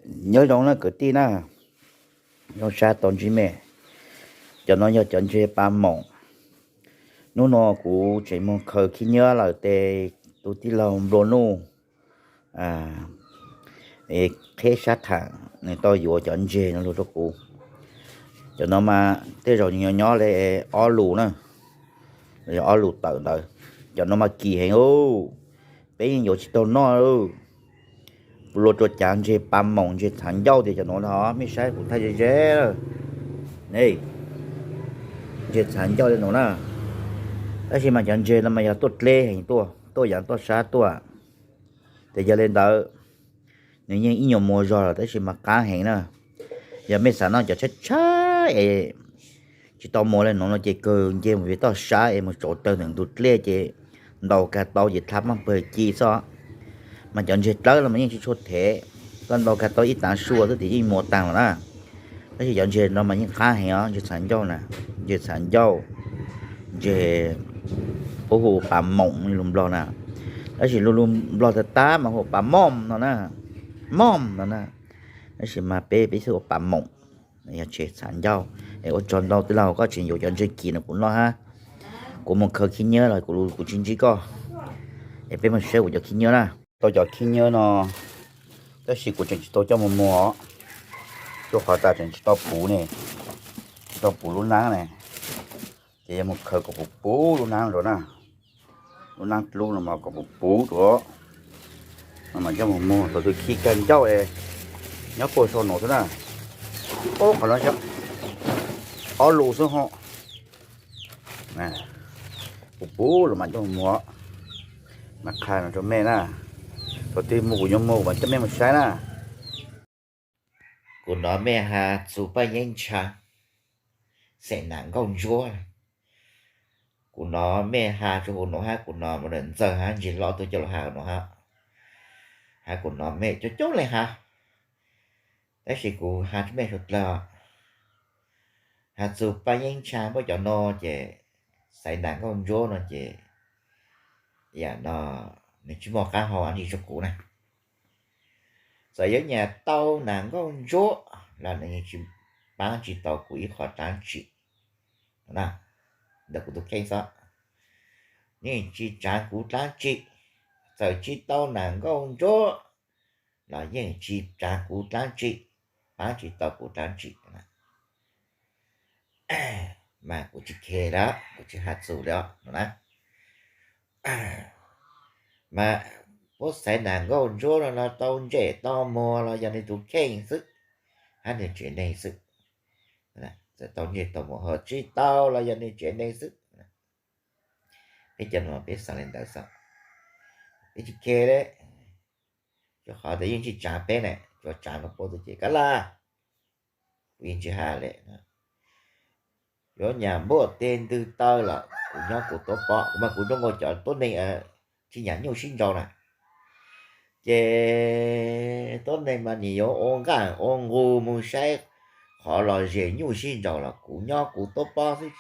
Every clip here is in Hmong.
Nyob zoo na kwv tij na, zoo sab tau ntsib mej. Cov no yog cov ntseg pas moom. Hnub no kuv tseem mus khaws khib nyiab lawm tes tus tij laug Nplua Nuj, qheb sab tham, nws tau yuav cov ntseg no lug rau kuv. Cov no mas tej zaum nyob nyob li ob lus na, ob lus tawm ntawd. Cov no mas kim heev, peb yeej yuav tsis tau noj. Luag rua cav ntseg pas moom, ntseg txhav ncauj tias cov nuav, mej saib kuv thaij ze ze, ntseg txhav ncauj li nuav na. Tab sis mas cov ntseg no mas yog tuaj dleb heev tuaj, tuaj yaav toj sab tuaj. Ces yog li ntawd, nws yeej ib nyuag muag zog lawm tab sis mas qab heev na. Yog mej xav noj cov tshaib tshaib es tsis tau muag li nuav no ces kawg nce mus vim toj sab es mus tsauv taws ntawm ntug dlej ces ntaus kag tau ces dlha paj pawg ci xwb. Mas cov ntseg dlawb no mas yeej tsis tshua thev, koj ntaus kag tau ib tav sua xwb ces yeej muag taag lawm na. Tab sis cov ntseg no mas yeej qab heev os, ntseg txhav ncauj na, ntseg txhav ncauj, ntseg, puab hu pas moom li lus Nplog na. Tab sis lus lus Nplog tag tag mas hu pas moom no na, moom no na. Tab sis mas peb peb xwb ua pas moom, yog ntseg txhav ncauj. Es ua tsaug ntau tij laug koj tseem yuav cov ntseg kim no kuv noj hab. Kuv mus khaws khib nyiab los kuv tsis ntsib koj. Es peb mus saib kuv cov khib nyiab na. Tau cov khib nyiab no, tab sis kuv tseem tsis tau coj mus muag, rua qhov tas tseem tsis tau puv ne, tsis tau puv lub naab ne. Ces yuav mus khaws kom puv puv lub naab rua na. Lub naab dlub no mas kom puv puv rua, no mas coj mus muag. Thaum twg khi kag ncauj es nyob puag sau no xwb na. Ub, qhov no ob lus xwb ho. Puv puv los mas coj mus muag, mas qha no rua mej na. Thaum twg mus kuv yuav muag mas coj mej mus saib na. Kuv nov mej has txug Paj Yeeb Ntsha, xeem Nam Nkauj Ntsuab. Kuv nov mej has txug huv nuav hab kuv nov mus ntawm Ntxawg hab Ntsis Loj tuaj coj lug has nuav hab, hab kuv nov mej coob coob leej has, tab sis kuv has tsis mej suav dlawg. Has txug Paj Yeeb Ntsha puab cov no ces, xeem Nam Nkauj Ntsuab no ces, yam no nws tsis muaj qaab hau ntsis rua kuv na. Txawm yuav nyam tau Nam Nkauj Ntsuab los nws yeej tsis paab tsis tau kuv ib qho dlaab tsi na. Ntawm kuv tus kheej xwb, yeej tsis tsaav kuv dlaab tsi. Txawm tsis tau Nam Nkauj Ntsuab los yeej tsis tsaav kuv dlaab tsi, paab tsis tau kuv dlaab tsi. Mas kuv tsis khe lawm, kuv tsis has txug li os no na. Mas puab xaiv Nam Nkauj Ntsuab no los tau ntsej tau muag los yog nws tus kheej xwb, hab nws tsev neeg xwb. Txawm tau ntsej tau muag ho tsis tau los yog nws tsev neeg xwb. Peb cov no peb xaav li ntawd xwb, peb tsis khe li. Rua qhov tas yeej tsis tsaav peb na, tsuas tsaav rua puab xwb ces kav liam, kuv yeej tsis has li. Yuav nyam npuaj teg ntwg taw los kuv nyob kuv tuab pob, kuv mas kuv zoo nkaus cov tuab neeg tsis nyam nyuj sib nraus na. Ces tuab neeg mas nim yuav ua nqaj ua nqug mus saib qhov los zes nyuj sib nraus los kuv nyob kuv tuab pob xwb,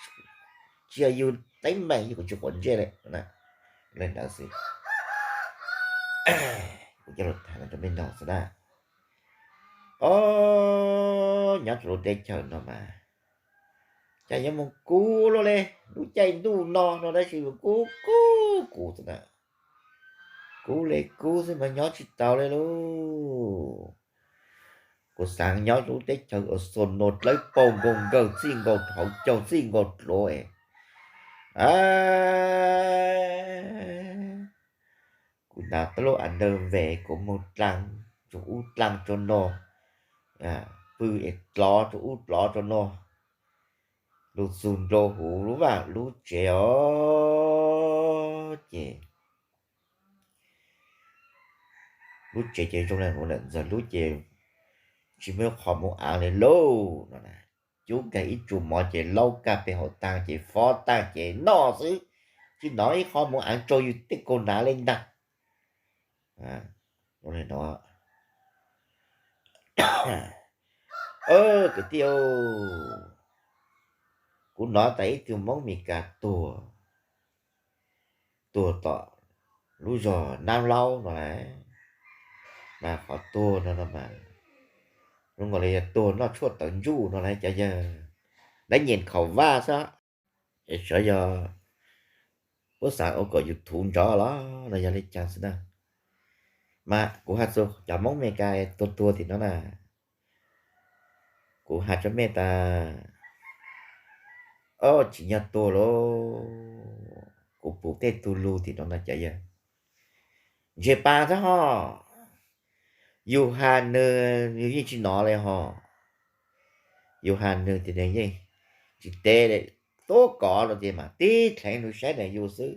tsis yog yug teeb meem, yug kuv tsis quav ntsej li. Li ntawd xwb, kuv coj lug tham rua mej noog xwb na. Os, nyob rua lub teb chaws no mas, cas yuav mus kub luaj li, lub caij ntuj no no tab sis mus kub kub kub xwb na. Kub li kub xwb mas nyob tsis tau li lauj. Kuv xaav nyob lub teb chaws Ozono dlawb paug nkaus nkawg, txij nkaus hauv caug txij nkaus dluav es, kuv hnav tau lub a ntaw ves kuv moog dlaag rua ub dlaag rua no, pw es dlov rua ub dlov rua no, lug txug nrau huv lub vaj lub tsev os ces, lub tsev ces zoo le huv ntxawg lub ces tsis muaj ib qho muv aav li lauj no. Cub kag ib tsu mov ces laub kag pem hauv taag ces fob taag ces noj xwb, tsis nov ib qho muv aav rua yug tej kaug hnav li ntag. Kwv tij, kuv nov tas ib tug Moob Mes Kas tuag, tuag tom lub zog Nab Laub no las. Mas qhov tuag no no mas Zoo nkaus li yog tuag noj tshuaj tawv ntsuj no lawm cov yawg, lawv nyiam khaum vaj xwb. Es xyov yog puab xav ua kom YouTube nrov los no yog li cas xwb na. Mas kuv has txug cov Hmoob Amelikas tuag tuag tim no na, kuv has rua mej tas, o, tsim nyog tuag lauj, kuv pum tej tug lug tim no na cov yawg, ntse pa xwb ho. Yus has nwg, yus yeej tsis nov le ho. Yus has nwg tias nwg yeej tsis teb le, tuab kov rua tias mas tib dleev lug saib nwg yug xwb.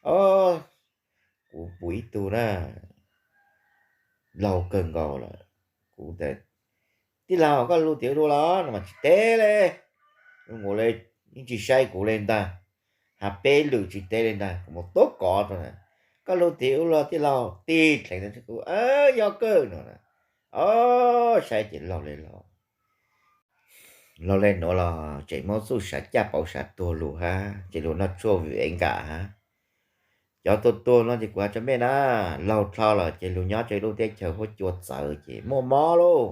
O, kuv pum ib tug na, laug kawg nkaus lawm, kuv tas, tij laug, koj lug tim ub lug los? No mas tsis teb le, zoo nkaus le yeej tsis saib kuv le ntag. Has peb lwm tsis teb le ntag, kuv mus tuab kov rua na, koj lug tim ub lug tij laug? Tib dleev tas kuv, yog kawg no na. O, saib ces laug le laug, laug le nuav los tseem muab txuj sav caj pauv sav tuag lug hab, ces lug noj tshuaj vwm ev nkam hab. Cov tuag tuag no ces kuv has rua mej na, laug dlhau lawm ces lug nyob rua lub teb chaws huab cua txawv ces muaj mob lauj,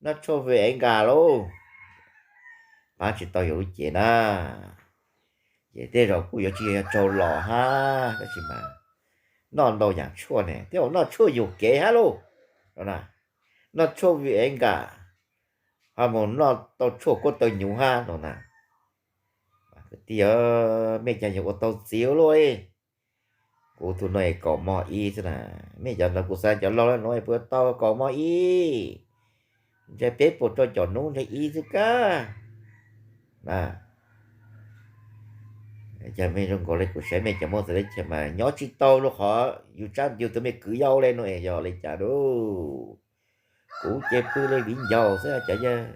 noj tshuaj vwm ev nkam lauj, paab tsis tau yus lub cev na. Ces tej zaum kuj yuav tsis yog raug los hab, tab sis mas noj ntau yaam tshuaj ne, tej zaum noj tshuaj yug kev hab lauj. Noj tshuaj vwm ev nkam, ho mus noj tau tshuaj kuab taw nyuv hab no na. Kwv tij, mej caag yug ua tau txiv ua luaj li. Kuv tug no es kaum mob ib xwb na. Mej cov ntawd kuv xaav cov laug le nuav es puas tau kaum mob ib, ntshe peb puas rau caum nub ntshe ib xwb kag na. Cas mej zoo nkaus le kuv saib mej cov muaj txawv teb chaws mas nyob tsis tau lub qhov yug tsab yug tug mej kwv yau le nuav es yog le cas lauj. Kuv ces pw le viv ncaus xwb cov yawg,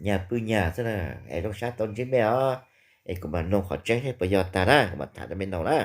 nyag pw nyag xwb na. Es zoo sab tau ntsib mej os, es kuv mam noog qhov tseeb seb puas yog tag na kuv mam tham rau mej noog na.